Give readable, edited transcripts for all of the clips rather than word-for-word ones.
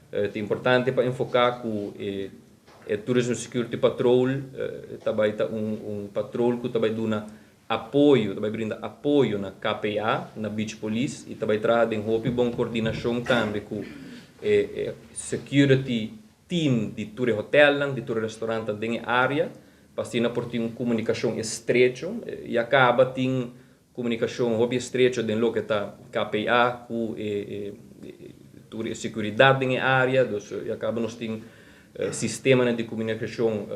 Ta importante pa enfoká ku e Tourism Security Patrol ta bai ta un patrol ku ta bai duna apoyo, ta bai brinda apoyo na KPA, na Beach Police i ta bai traha den hopi bon kordinashon tambe ku e security team di tur e hotelnan, di tur e restaurantnan den e área, pa asina por tin un komunikashon estrecho. Ya kaba tin komunikashon hopi estrecho den loke ta KPA ku e tur e seguridat den e área, dus ya kaba nos tin sistemanan di komunikashon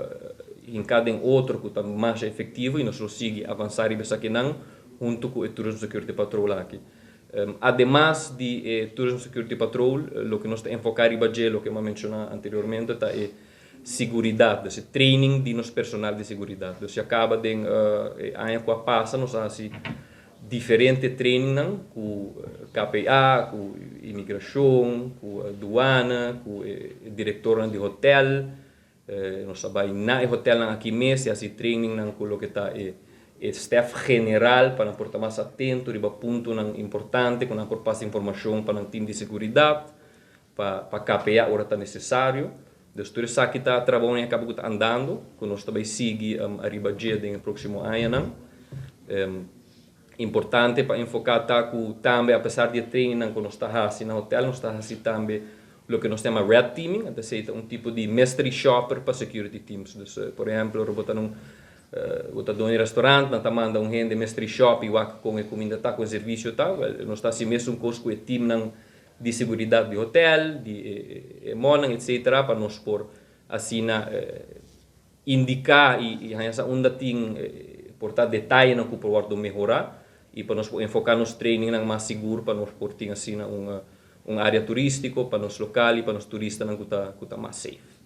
hinká den otro ku ta masha efektivo i nos lo sigui avansá riba esakinan huntu ku e Tourism Security Patrol aki. Ademas di e Tourism Security Patrol, loke nos ta enfoká riba dje, loke mi a menshoná anteriormente, ta e seguridat, dus e training di nos personal di seguridat. Dus ya kaba den e aña ku a pasa nos a hasi diferente trainingnan ku KPA, ku imigrashon, ku duana, ku e direktornan di hotel. Nos a bai na e hotelnan aki mes i hasi trainingnan ku loke ta e e staf general pa nan por ta mas atento riba puntonan importante ku nan por pasa informashon pa nan tim di seguridat. Pa KPA ora ta nesesario. Dus tur esaki ta trabounan ya kaba ku ta andando, ku nos ta bai sigui ariba dje den e próksimo añanan. Importante pa enfoká ta ku tambe apesar di e trainingnan ku nos ta hasi na hotel, nos ta hasi tambe loke nos ta yama red teaming, anto esei ta un tipo di mystery shopper pa security teams. Dus por ehèmpel ora bo ta na un bo ta doño di restaurant, nan ta manda un hende mystery shop i wak kon e kuminda ta, kon e servisio ta, wèl nos ta hasi mesun kos ku e teamnan di seguridat di hotel, di e mòlnan etcetera pa nos por asina indiká i haña sa unda tin por ta detayenan ku por wòrdu mehorá i pa nos por enfoká nos trainingnan mas sigur pa nos por tin asina un área turístiko pa nos lokal i pa nos turistanan ku ta mas safe.